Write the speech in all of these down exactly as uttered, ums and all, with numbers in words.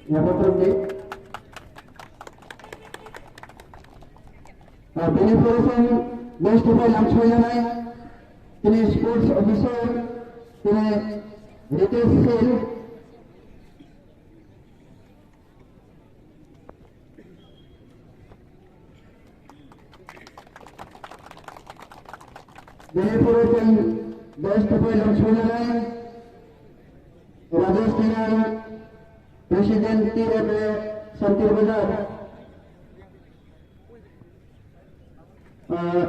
Yaphakni, ah, bini pore chwng best of all ang soinanai, tini sports officer, tini Ritesh Sil. Bini pore chwng best of all ang soinanai, Rajesh Teron, President T F A Santir Bazar. Ah,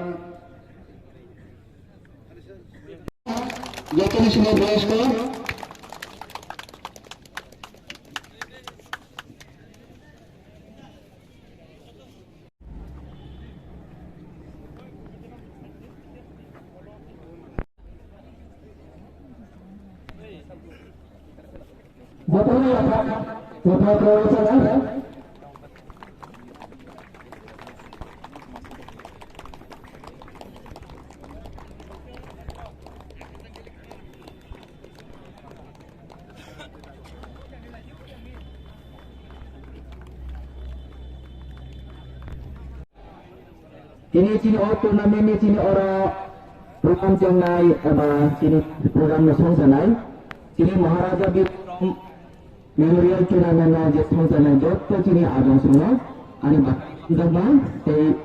joto ni simi boyosko. Tini chini o tournament ni chini oro program chengnai eba chini program no songjanai. Chini Maharaja Bir Memorial Tournament no je songjanai joto chini ajong songno ani bakhai hamjakma tei,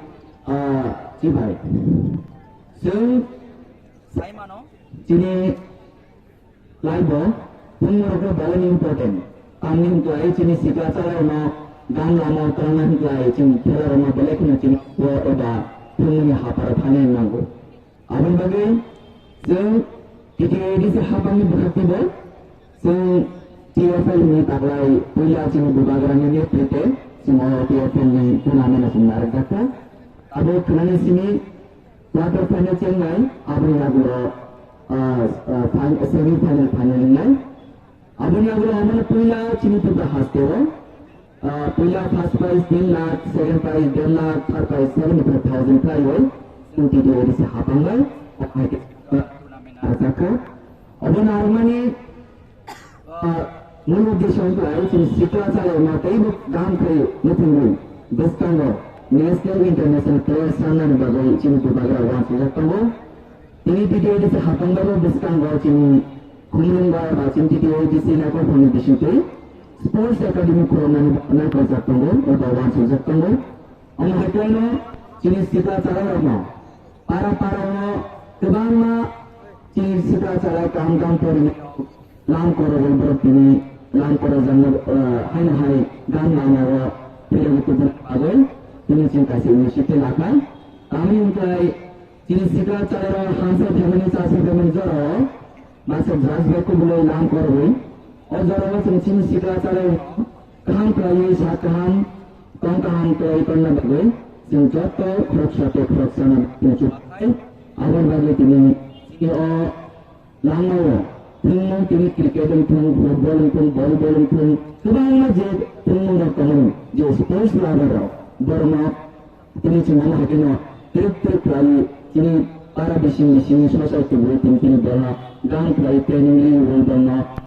ah, chibai. Chwng sai mano chini Life o phungrokno belai important. Tamni hwnkhe chini sikla chalairokno gam lama o twlangna hwnkhe chini phelarokno belai kheno chini o eba phungni haparo phainai nango. Aboni bagwi chwng T T A D C hapangni bwkhakni bo chwng T F L ni taklai puila chini Bubagrani netrite chwng o T F L ni tournament o chwng narwkjakha. Abo khwnani simi quarter final chengnai, aboni yagulo, ah, ah, fin-, semi final, final wngnai. Aboni yagulo omono puila chini Tripura haste o, ah, puila first prize tin lakh, second prize der lakh, third prize seventy five thousand prize o chini T T A D C hapangnai. Omo hai khe, ah, tournament arjakha. Obo narwkmani, ah, mul uddesho wngkha chini sikla chalaima teibo gam khe muthungwi bwskango national international players sanani bagwi chini Bubagra uansukjak tongo. Tini T T A D C hapang bai bwskango chini khumulwng bai ba chini T T A D C naikolphani bisingtwi sports academy khulumnani naikolchak tongo eba uansukjak tongo. Omo hai khe no chini sikla chalairokno para para o kwbangma chini sikla chalai kaham kaham porinai lam korogwi borok tini lam korojakno, eh, haino hai gam lama o philogwi tubuna bagwi tini chini kaisa initiative lakhai. Tamni hwnkhe chini sikla chalairok hamsai phaimani chasai phaimani jorao masa drugs bai kubulwi lam korogwi o jorao chwng chini sikla chalairokno kaham khlaiwi sak kaham, tong kaham khlaiwi tongna bagwi chwng joto khoroksa tei khoroksano chini chubakhai. Aboni bagwi tini chini o langmao thwngmung tini cricket wngthung, football wngthung, volleyball wngthung, kwbangma je thwngmungrok tongo, je sports lover rok, borokno tini chwng omo hai kheno twrwk twrwk khlaiwi chini para bising bisingni society bo tini tini borokno gam khlaiwi training riwi borokno